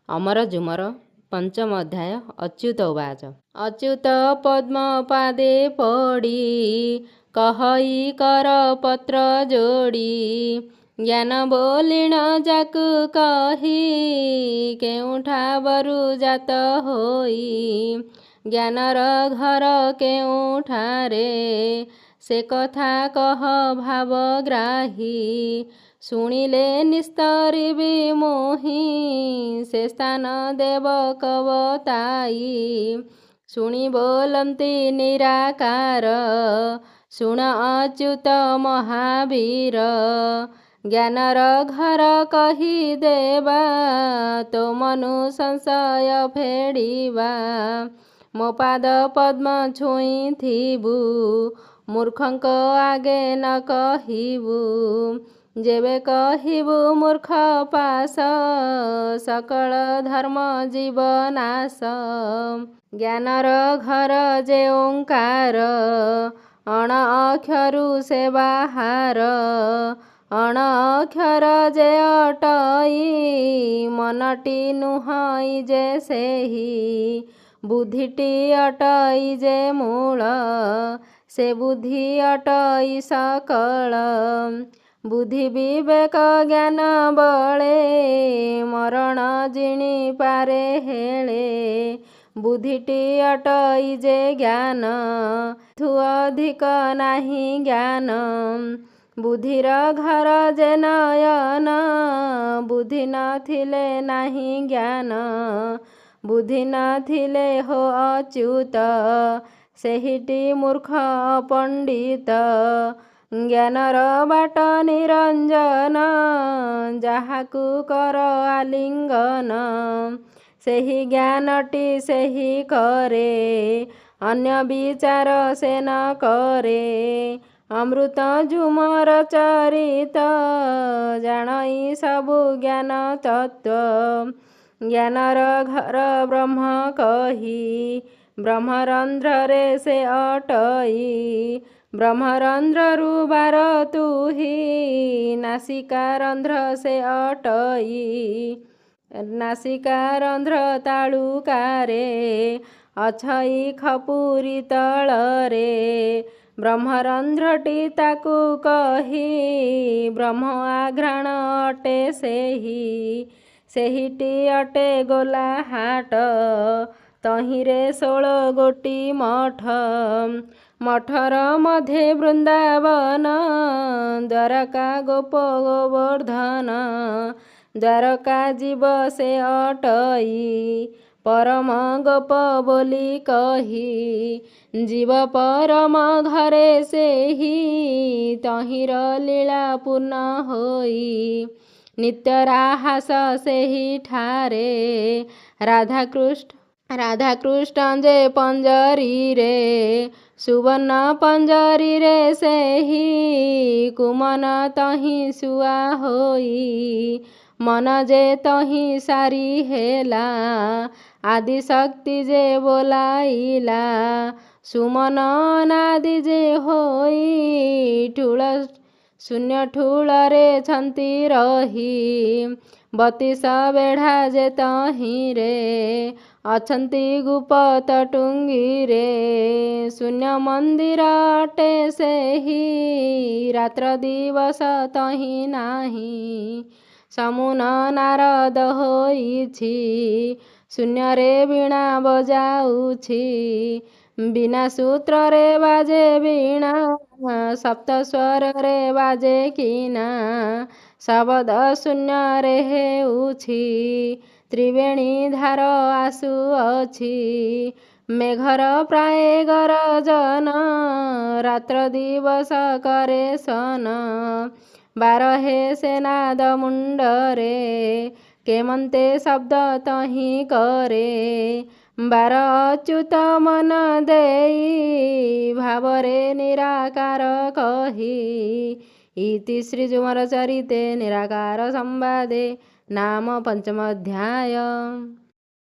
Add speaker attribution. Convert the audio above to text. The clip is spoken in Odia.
Speaker 1: ଅମର ଝୁମର ପଞ୍ଚମ ଅଧ୍ୟାୟ ଅଚ୍ୟୁତ ଉବାଚ। ଅଚ୍ୟୁତ ପଦ୍ମ ପାଦେ ପଡ଼ି କହଇ କର ପତ୍ର ଯୋଡ଼ି, ଜ୍ଞାନ ବୋଲିଣ ଯାକୁ କହି କେଉଁଠାବରୁ ଜାତ ହୋଇ, ଜ୍ଞାନର ଘର କେଉଁଠାରେ ସେ କଥା କହ ଭାବଗ୍ରାହୀ। ଶୁଣିଲେ ନିସ୍ତରିବି ମୁହିଁ ସେ ସ୍ଥାନ ଦେବ କବତାଇ। ଶୁଣି ବୋଲନ୍ତି ନିରାକାର, ଶୁଣ ଅଚ୍ୟୁତ ମହାବୀର। ଜ୍ଞାନର ଘର କହିଦେବା ତୋ ମନୁ ସଂଶୟ ଫେଡ଼ିବା। ମୋ ପାଦ ପଦ୍ମ ଛୁଇଁଥିବୁ ମୂର୍ଖଙ୍କ ଆଗେ ନ କହିବୁ। ଯେବେ କହିବୁ ମୂର୍ଖ ପାଶ ସକଳ ଧର୍ମ ଜୀବ ନାଶ। ଜ୍ଞାନର ଘର ଯେ ଓଙ୍କାର ଅଣ ଅକ୍ଷରୁ ସେ ବାହାର। ଅଣ ଅକ୍ଷର ଯେ ଅଟଇ ମନଟି ନୁହଇ ଯେ ସେହି। ବୁଦ୍ଧିଟି ଅଟଇ ଯେ ମୂଳ ସେ ବୁଦ୍ଧି ଅଟଇ ସକଳ। ବୁଦ୍ଧି ବିବେକ ଜ୍ଞାନ ବଳେ ମରଣ ଜିଣି ପାରେ ହେଳେ। ବୁଦ୍ଧିଟି ଅଟଇ ଯେ ଜ୍ଞାନ ଥୁ ଅଧିକ ନାହିଁ ଜ୍ଞାନ। ବୁଦ୍ଧିର ଘର ଯେ ନୟନ ବୁଦ୍ଧି ନଥିଲେ ନାହିଁ ଜ୍ଞାନ। ବୁଦ୍ଧି ନଥିଲେ ହୋ ଅଚ୍ୟୁତ ସେହିଟି ମୂର୍ଖ ପଣ୍ଡିତ। ଜ୍ଞାନର ବାଟ ନିରଞ୍ଜନ ଯାହାକୁ କର ଆଲିଙ୍ଗନ। ସେହି ଜ୍ଞାନଟି ସେହି କରେ ଅନ୍ୟ ବିଚାର ସେ ନ କରେ। ଅମୃତ ଝୁମର ଚରିତ ଜାଣଇ ସବୁ ଜ୍ଞାନ ତତ୍ତ୍ୱ। ଜ୍ଞାନର ଘର ବ୍ରହ୍ମ କହି ବ୍ରହ୍ମରନ୍ଧ୍ରରେ ସେ ଅଟଇ। ବ୍ରହ୍ମରନ୍ଧ୍ରରୁ ବାର ତୁହି ନାସିକା ରନ୍ଧ୍ର ସେ ଅଟଇ। ନାସିକା ରନ୍ଧ୍ର ତାଳୁକାରେ ଅଛଇ ଖପୁରି ତଳରେ। ବ୍ରହ୍ମରନ୍ଧ୍ରଟି ତାକୁ କହି ବ୍ରହ୍ମ ଆଘ୍ରାଣ ଅଟେ ସେହି। ସେହିଟି ଅଟେ ଗୋଲାହାଟ ତହିଁରେ 16 ଗୋଟି ମଠ। ମଠର ମଧ୍ୟେ ବୃନ୍ଦାବନ ଦ୍ୱାରକା ଗୋପ ଗୋବର୍ଦ୍ଧନ। ଦ୍ୱାରକା ଜୀବ ସେ ଅଟଇ ପରମ ଗୋପ ବୋଲି କହି। ଜୀବ ପରମ ଘରେ ସେହି ତହିଁର ଲୀଳା ପୂର୍ଣ୍ଣ ହୋଇ। ନିତ୍ୟ ରାହାସ ସେହିଠାରେ ରାଧାକୃଷ୍ଣ ଯେ ପଞ୍ଜରୀରେ। ସୁବର୍ଣ୍ଣ ପଞ୍ଜରୀରେ ସେହି କୁମନ ତହିଁ ଶୁଆ ହୋଇ। ମନ ଯେ ତହିଁ ସାରି ହେଲା ଆଦିଶକ୍ତି ଯେ ବୋଲାଇଲା। ସୁମନ ଅନାଦି ଯେ ହୋଇ ଠୁଳ ଶୂନ୍ୟ ଠୁଳରେ ଛନ୍ତି ରହି। 32 ବେଢ଼ା ଯେ ତହିଁରେ ଅଛନ୍ତି ଗୁପତ ଟୁଙ୍ଗିରେ। ଶୂନ୍ୟ ମନ୍ଦିର ଅଟେ ସେହି ରାତ୍ର ଦିବସ ତହିଁ ନାହିଁ। ସମୁନ ନାରଦ ହୋଇଛି ଶୂନ୍ୟରେ ବୀଣା ବଜାଉଛି। ବିନା ସୂତ୍ରରେ ବାଜେ ବୀଣା ସପ୍ତ ସ୍ୱରରେ ବାଜେ କିନା। ଶବଦ ଶୂନ୍ୟରେ ହେଉଛି ତ୍ରିବେଣୀ ଧାର ଆସୁଅଛି। ମେଘର ପ୍ରାୟ ଗରଜନ ରାତ୍ର ଦିବସ କରେ ସ୍ୱନ। ବାରହେ ସେ ନାଦ ମୁଣ୍ଡରେ କେମନ୍ତେ ଶବ୍ଦ ତହିଁ କରେ। ବାର ଅଚ୍ୟୁତ ମନ ଦେଇ ଭାବରେ ନିରାକାର କହି। ଇତି ଶ୍ରୀ ଝୁମର ଚରିତେ ନିରାକାର ସମ୍ବାଦେ ନାମ ପଞ୍ଚମ ଅଧ୍ୟାୟ।